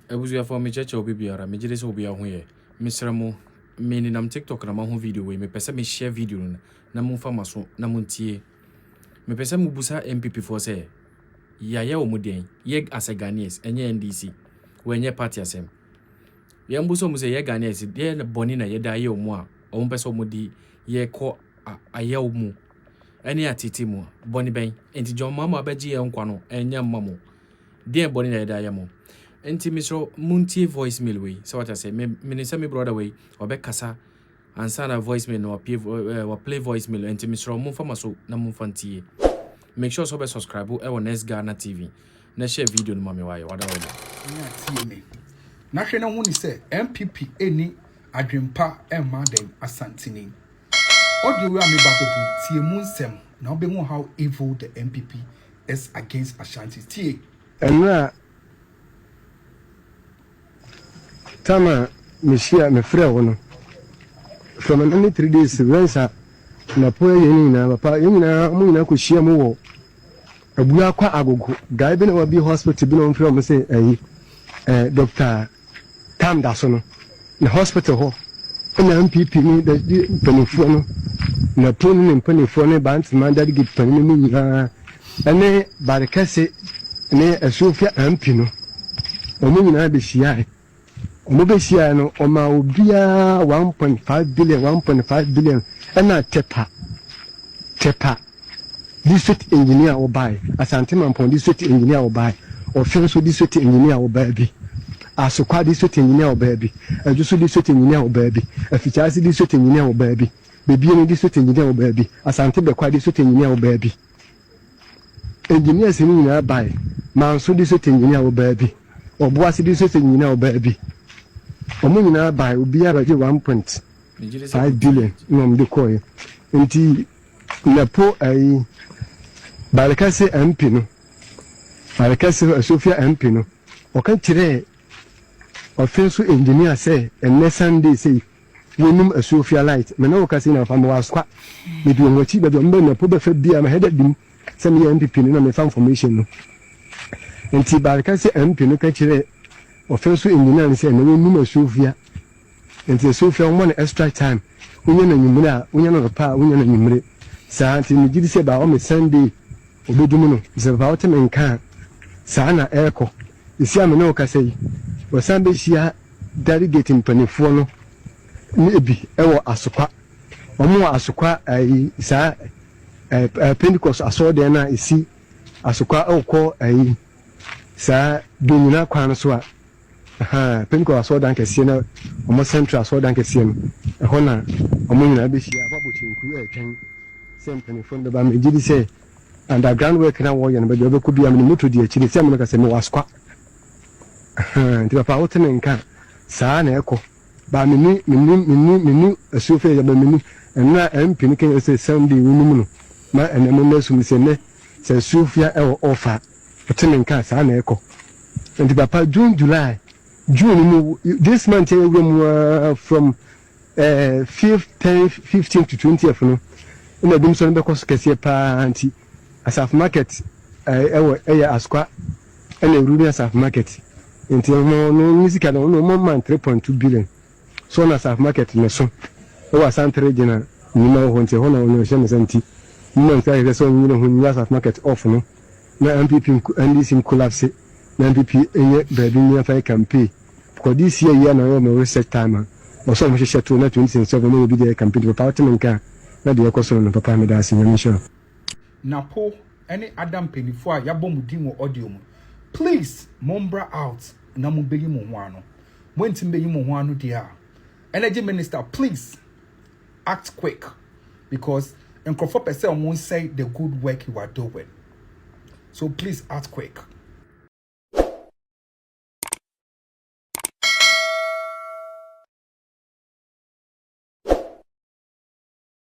Abusuafoɔ mekyɛkyɛ obi biara, megye di sɛ obiara ho yɛ. Mesrɛ mo, me nenam TikTok na mahu video wei, mepɛ sɛ me share video no na momfa mo aso na montie. Mepɛ sɛ mobusa NPP foɔ sɛ, yɛayɛ wɔn deɛn? Yɛ as a Ghanaians, ɛnyɛ NDC, wei ɛnyɛ party asɛm. Yɛmbusa wɔn sɛ yɛ Ghanaians, deɛ bɔne na yɛde ayɛ wɔn a wɔn pɛ sɛ wɔn de yɛkɔ ayɛw mu ɛne atete mu, bɔne bɛn? Nti John Mahama abɛgye yɛn nkwa no, ɛnyɛ mma mo. Deɛn bɔne na yɛde ayɛ mo? Nti mesrɛ montie voice mail wei sɛ wate aseɛ. Me menim sɛ me brother wei ɔbɛkasa ansa na voice mail no wapie eh, waplay voice mail. Nti mesrɛ momfa ma so na momfa ntie. Make sure sɛ wobɛ subscribe ɛwɔ Next Ghana TV na share video no ma me wayɛ wada wɔ Nya tie me na hwɛ na hu ne sɛ NPP ɛnni adwempa ɛmma dɛn Asanteni. Audio wei a meba bɛbu tie mu nsɛm na wobɛhu how evil the NPP is against Ashantis. Tie. Ɛno a time a mehyia mefrɛ wo no from ɛno ne 3 days rɛnsa napo yɛ ne nyinaa papa yɛn nyinaa mo nyinaa kɔhyia mu wɔ Abuakwa Agogo guy bi na wabi hospital bi na wɔmfrɛ wɔn sɛ ɛyi Dr Tam da so no na hospital hɔ ɛna NPP ne mpanimfoɔ no napo ne ne mpanimfoɔ ne Bantama delegate panin no nyinaa ɛne Barekɛse ne Asuofia MP no, wɔn nyinaa bɛhyiae. Wɔn bɛhyiae no, ɔmaa obiara 1.5 billion, 1.5 billion. Ɛna Tepa district engineer wɔbae, Asante Mampɔn district engineer wɔbae, Ɔfɛn nso district engineer wɔbaa bi, Asokwa district engineer wɔbaa bi, Adwoso district engineer wɔbaa bi, Afikyase district engineer wɔbaa bi, Bebienu district engineer wɔbaa bi, Asante Bɛkwa district engineer wɔbaa bi. Engineers no nyinaa bae. Manso district engineer wɔbaa bi, Ɔboase district engineer wɔbaa bi, wɔn nyinaa bae. Obiara bɛgye 1.5 billion na wɔn de kɔɛ. Nti napo ayi Barekɛse MP no, Barekɛse Asofia MP no, ɔka kyerɛɛ ɔfe nso engineer sɛ ɛnɛ Sunday sɛ wɔnum Asuofia light. Mɛ na wɔka sɛ na fa mɛ wɔ Asokwa medi wɔn akyi baabi a wɔn bɛ napo bɛfɛ bia mɛ hɛdɛ dim sɛ meyɛ NPP no na mefa information no. Nti Barekɛse MP no ka kyerɛɛ ɔfe nso engineer no sɛ ɛnɛ wɔnum Asuofia. Nti Asuofia wɔn no extra time, wonya no anwummere a, wonya no anɔpa a, wonya no anwummere saa. Nti megye di sɛ baa ɔme Sunday obɛdum no sɛ papa wote me nka a, saa na ɛrekɔ esi a me ne wo kasa yi. Wɔsan bɛhyia delegate mpanimfoɔ no ne ebi ɛwɔ Asokwa. Wɔn wɔ Asokwa ɛyi saa ɛɛ ɛɛ Pentecost asɔɔdan no a esi Asokwa ɛwɔkɔ ɛyi saa Donyina kwan no so a Pentecost asɔɔdan kɛseɛ na wɔn central asɔɔdan kɛseɛ no, ɛhɔ na wɔn nyinaa bɛhyia abɔ kyenku ɛretwɛn sɛ mpanimfoɔ no bɛba. Megye di sɛ underground work na wɔyɛ no, baabi a wɔbɛkɔ bi a mene moto di akyire sɛ mo no ka sɛ mewɔ Asokwa. Nti papa wote me nka saa na ɛkɔ ba meni meni meni meni Asuofo yɛ ba meni ɛnna MP no kɛnyɛ sɛ Sunday wɔnum no ma ɛnɛ mo nna sum sɛ nnɛ sɛ Asuofia ɛwɔ ɔfa. Wote me nka saa na ɛkɔ. Nti papa, June, July, June mu, this month yɛ wura mu from 5th, 10, 15 to 20th no ɛna ebi nso no bɛkɔ so kɛseɛ paa. Nti Asafo Market ɛwɔ ɛyɛ Asokwa ɛna ewuru ne Asafo Market. Nti ɔmo no ne sika no ɔmo man 3.2 billion so ɔna Asafo Market ne so ɛwɔ Asante Region a nnwuma wɔ hɔ. Nti ɛhɔ na ɔno ɔhyɛ ne sɛ nti mo man sika kɛkɛ sɛ ɔnyere ho nyɛ Asafo Market off no na NPP NDC collapse na NPP nyɛ baabi nyɛ fa yɛ campaign, because this year yi na ɔyɛ ɔmo research time a ɔsɛ ɔmo hyehyɛ to na 2027 ɔmo yɛ bi de yɛ campaign. Papa wote me nka na deɛ ɛkɔ so no, papa meda ase, Nyame nhyira. Napo ne ada mpanimfoɔ a yɛabɔ mo din wɔ audio mu, please mombra out na mobɛyi mo ho ano. Montimi bɛyi mo ho ano deɛ a, energy minister, please act quick because nkurɔfoɔ pɛ sɛ ɔmo nsɛe the good work you are doing, so please act quick.